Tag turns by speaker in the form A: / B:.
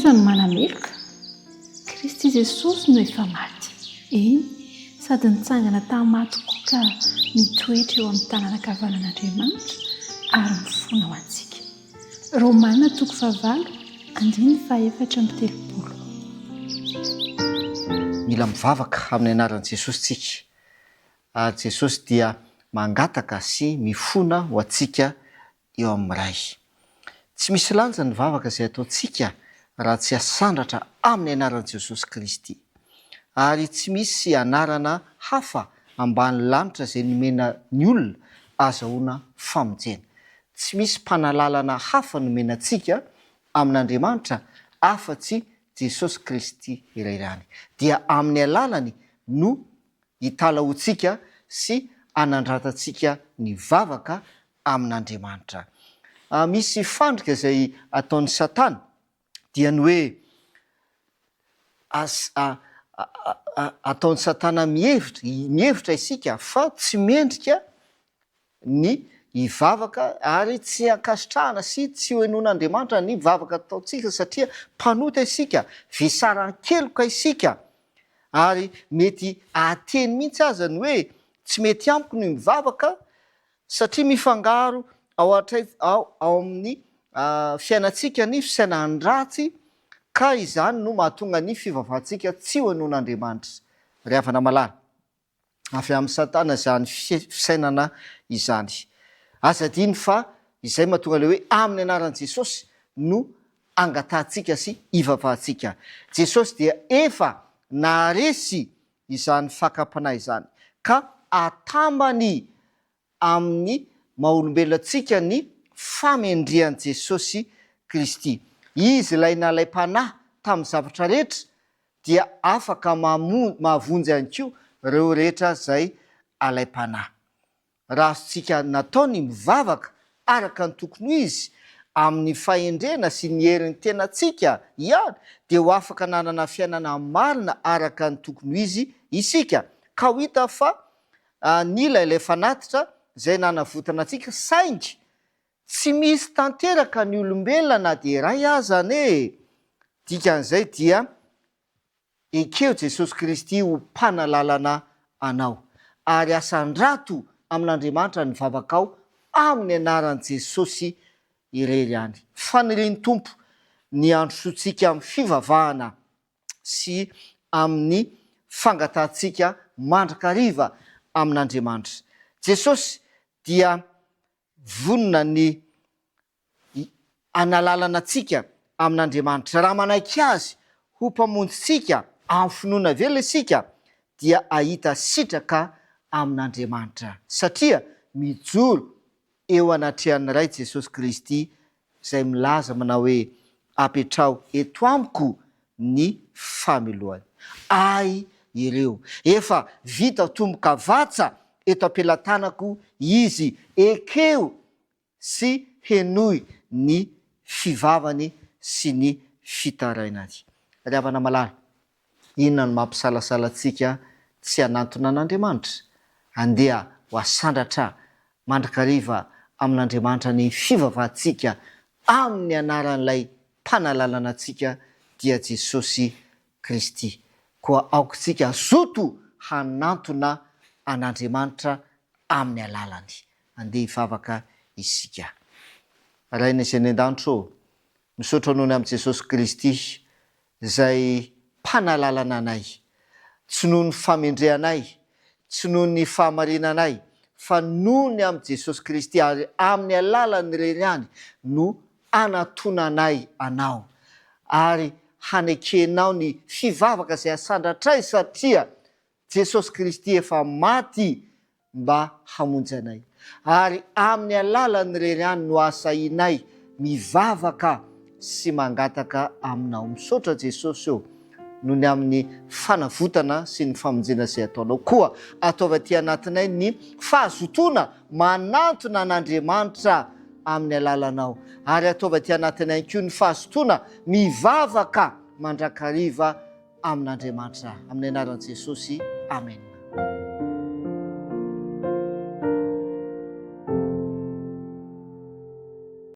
A: Iza no manameloka? Kristy Jesosy no efa maty, eny, sady nitsangana tamin'ny maty koa ka mitoetra eo amin'ny tanana ankavanan'Andriamanitra ary mifona ho antsika. Romana toko fahavalo, andininy faha-34.
B: Mila mivavaka amin'ny anaran'i Jesosy tsika ary Jesosy dia mangataka sy mifona ho antsika eo amin'ny Ray. Tsy misy lanja ny vavaka izay ataontsika raha tsy asandratra amin'ny anaran'i Jesosy Kristy. Ary tsy misy anarana hafa ambany lanitra izay nomena ny olona azahoana famonjena. Tsy misy mpanalalana hafa nomena antsika amin'Andriamanitra afa-tsy Jesosy Kristy irery ihany. Dia amin'ny alalany no hitalahoantsika sy hanandratantsika ny vavaka amin'Andriamanitra. Misy fandrika izay ataon'i Satana, dia ny hoe ataon'i Satana mihevitra, mihevitra isika fa tsy mendrika ny hivavaka ary tsy ankasitrahana sy tsy hohenoin'Andriamanitra ny vavaka ataontsika satria mpanota isika, vesaran-keloka isika ary mety hahateny mihitsy aza ny hoe tsy mety amiko ny mivavaka Satria mifangaro ao ao amin'ny fiainantsika ny fisainandratsy ka izany no mahatonga ny fivavahantsika tsy ho henoin'Andriamanitra. Ry havana malala, avy amin'i Satana izany fisainana izany. Aza adino fa izay mahatonga ilay hoe amin'ny anaran'i Jesosy no angatahantsika sy ivavahantsika. Jesosy dia efa naharesy izany fakam-panahy izany, ka atambany amin'ny maha-olombelona antsika ny famendrehan'i Jesosy Kristy. Izy ilay nalaim-panahy tamin'ny zavatra rehetra dia afaka mahavonjy ihany koa ireo rehetra izay alaim-panahy. Raha azontsika natao ny mivavaka araka ny tokony ho izy, amin'ny fahendrena sy ny herin'ny tenantsika ihany, dia ho afaka nanana fiainana marina araka ny tokony ho izy isika, ka ho hita fa nila ilay fanatitra izay nanavotana antsika, saingy tsy misy tanteraka ny olombelona na dia iray aza anie e! Dikan'izay dia Ekeo Jesosy Kristy ho Mpanalalana anao, ary asandrato amin'Andriamanitra ny vavakao amin'ny anaran'i Jesosy irery ihany. Fanirian'ny Tompo ny handrosoantsika amin'ny fivavahana sy amin'ny fangatahantsika mandrakariva amin'Andriamanitra. Jesosy dia vonona ny hanalalana antsika amin'Andriamanitra. Raha manaiky Azy ho Mpamonjintsika amin'ny finoana velona isika, dia hahita sitraka amin'Andriamanitra, satria mijoro eo anatrehan'ny Ray Jesosy Kristy, izay milaza manao hoe, Apetraho eto amiko ny famelohany ahy ireo. Efa vita tombokavatsa eto am-pelatanako izy. Ekeo sy henoy ny fivavany sy ny fitarainany. Ry havana malala, inona no mampisalasala antsika tsy hanantona an'Andriamanitra? Andeha ho asandratra mandrakariva amin'Andriamanitra ny fivavahantsika amin'ny anaran'ilay Mpanalalana antsika dia Jesosy Kristy. Koa aoka isika hazoto hanantona an'Andriamanitra amin'ny alalany. Andeha hivavaka isika. Rainay izay any an-danitra ô, misaotra noho ny amin'i Jesosy Kristy izay Mpanalalana anay. Tsy noho ny famendrehanay, tsy noho ny fahamarinanay, fa noho ny amin'i Jesosy Kristy ary amin'ny alalany irery ihany no anatonanay Anao ary hanekenao ny fivavaka izay asandratray satria Jesosy Kristy efa maty mba hamonjy anay. Ary amin'ny alalany irery ihany no ahasahianay mivavaka sy mangataka Aminao. Misaotra Jesosy ô noho ny amin'ny fanavotana sy ny famonjena izay ataonao. Koa ataovy aty anatinay ny fahazotoana manantona an'Andriamanitra amin'ny alalanao. Ary ataovy aty anatinay ihany koa ny fahazotoana mivavaka mandrakariva amin'Andriamanitra. Amin'ny anaran'i Jesosy, Amena.